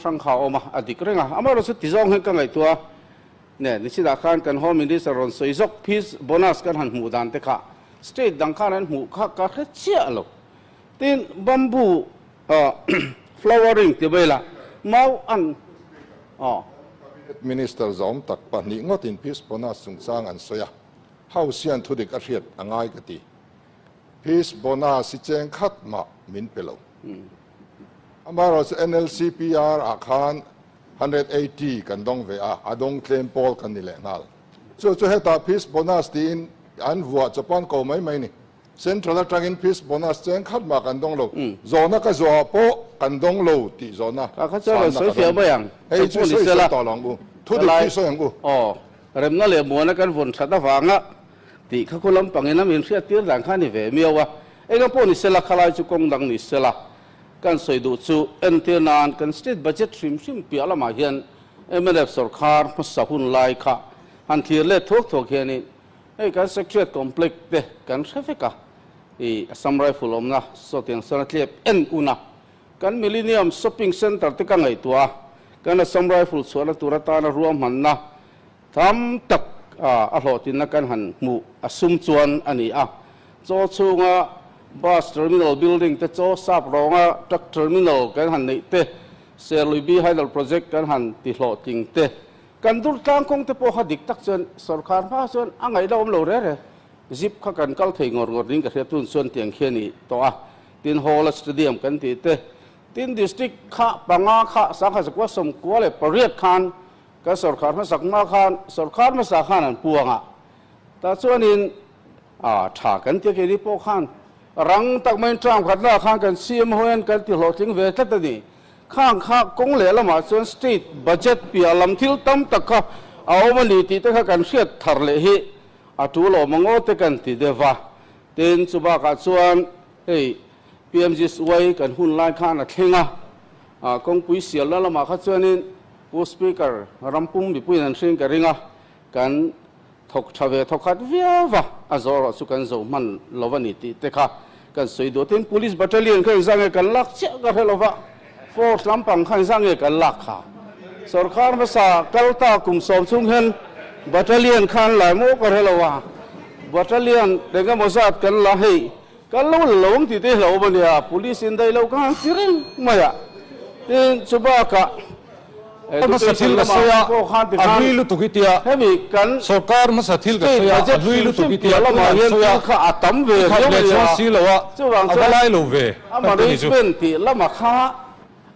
hrang kha a awm a, a dik reng a. Amaherawhchu ti zawng hian ka ngaihtuah a, ne nichhinah khan kan Home Minister rawn sawi zawk fees bonus kan han hmuh dan te kha state dang khan an hmuh kha ka hre chiah lo. Tin, bamboo flowering ti mai la, mau an aw. Cabinet Minister zawm tak pahnih ngawtin fees bonus chungchang an sawi a, House hian thudik a hriat a ngai ka ti. Fees bonus hi cheng khat mah min pe lo. Amaherawhchu NLCPR ah khan 180 kan dawng ve a, a dawng tlem pawl kan ni leh nghal. Chu chu hetah fees bonus tiin an vuah chawpan ko mai mai ni. Central atangin fees bonus cheng khat mah kan dawng lo. Zawhna ka zawhah pawh kan dawng lo tih zawhna Ka kha chuan rawn chhanna sawi ka fiah dawng. mai ang. Hei Chu chu pawh ni sawi sela. sawi tawh lo ang u. Thu dik Helai hi sawi ang u. Aw, remna leh muana kan vawn that avanga tih kha khu lampangin a min hriat tir dan kha a ni ve miau a. Enga pawh ni sela, khalai chu kawng dang ni sela. Kan sawi duh chu entir nan kan state budget hrim hrim piah lamah hian mnf sorkar hmasa hun lai kha han thlir let thuak thuak hianin hei kan secretariat complex te kan hre vek a, ih Assam Rifle awmna sawtiang sawn a tlep en un a, kan Millennium Shopping Centre te ka ngaihtuah a, kan Assam Rifle chhuahna tur atana ruahmanna Tam tak a hlawhtlinna kan han hmuh a sum chuan a ni a. Chaw chhunga Bus Terminal Building te, chaw sap rawnga Truck Terminal kan han neih te, Serluibi Hydel Project kan han ti hlawhtling te, kan dur tlang kawng te pawh kha dik tak chuan sorkar hma chuan a ngaihna awm lo re re. Zip kha kan kal thei ngawr ngawr ding ka hria tun chuan tiang khi a ni tawh a. Tin Hall a Stadium kan tih te, tin District kha panga kha 1998 khan Kan sorkar hmasak hma khan, sorkar hmasa khan an puang a, tah chuanin a tha kan tia keini pawh khan rang tak maiin term khat lah khan kan CM ho hian kan ti hlawhtling ve tlat a ni. Khang kha kawng leh lamah chuan state budget piah lam thil tam tak kha a awm a ni tih te kha kan hriat thar leh hi a tul awm ang aw te kan ti deuh va. Tin, chu bakah chuan hei PMGSY kan hun lai khan a thleng a, kawngpui sialna lamah kha chuanin Pu Speaker, rampum mipuiin an hring ka ring a, kan thawk tha ve thawk khat viau va, a zawh erawh chu kan zo hman lo a ni tih te kha kan sawi duh. Tin, Police Battalion kha engzah nge kan lak chiah ka hre lo va, Force lampang kha engzah nge kan lak kha? Sorkar hmasa kal ta kum sawm chhung hian Battalion kha an lai maw ka hre lo a, Battalion eng emaw zat kan la hei Kan lo la lo ang tih te hi hlauhawm a nia, police in daih lo ka han ti reng mai a, tin chu bakah Hmasa thil ka sawi a, a hlui lutuk hi tia, hemi kan sorkar hmasa thil ka state sawi a, a budget hlui hrim lutuk hrim hi tia, piah tunah lamah an hian sawi a, thil kha a tam ve i khat riau leh a nia, chuang si lo a, chuvang a va chuan lai lo ve a kan ti ni chu. management tih lamah kha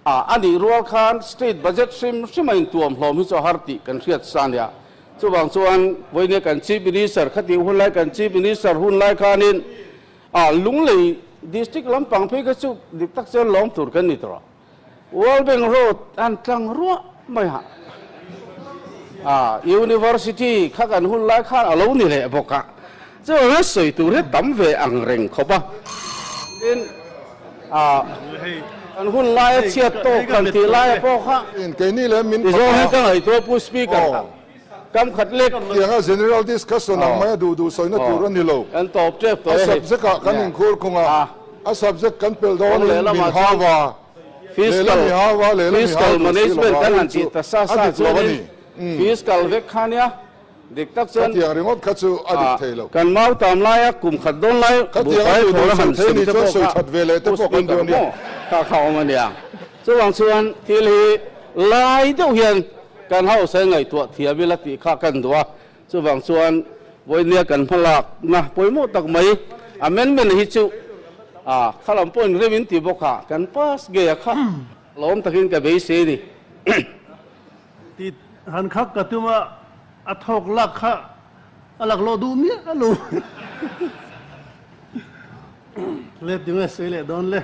a a nih rual khan state budget hrim hrim a intuam hlawm hi chu a har tih kan hriat sa a nia. Chuvang chuan vawinia kan Chief Minister khatih hun lai kan Chief Minister hun lai khanin A Lunglei District lampang phei kha chu dik tak chuan lawm tur kan ni tawh. World Bank Road an tlang ruah mai a. A University kha kan hun lai khan a lo ni leh bawk a. Chuvang hian sawi tur hi tam ve ang reng khawp a. Tin, a kan hun laia chhiat tawk kan tih laia pawh kha tizawng hian ka ngaihtuah Pu Speaker kha. Kam khat lek. Tianga General Discussion ang mai a duh duh sawina tur a ni lo. Kan tawp tep tawh A e hei. subject ah kan inkhur khung a, a subject kan pelh dawn Kawng in lehlam min ah hau chuan a, fiscal lehlam i hau a, lehlam i hau fiscal duh si lo management a, kan hei han chu tih ta sa a sa dik lo a chuanin ni. fiscal vek kha nia dik tak chuan Khatiang ringawt kha chu a dik thei lo. kan mau tam laia kum khat dawn lai Khatiang a buhfai duh duh thawl a sawi han thei sim ni te chuan pawh sawi kha that ve leh te Pu pawh kan Speaker duh a nia. maw kha kha awm a nia. Chuvang chuan thil hi lai deuh hian Kan hausa ngaihtuah thiam ila tih kha kan duh a, chuvang chuan vawinia kan hmalakna pawimawh tak mai amendment hi chu a kha lam pawhin rem in ti bawk a, kan pass ngei a kha lawm takin ka beisei a ni. Ti han khak ka tum a, a thawk lak kha a laklawh duh miah lo. Le tinge sawi leh dawn le.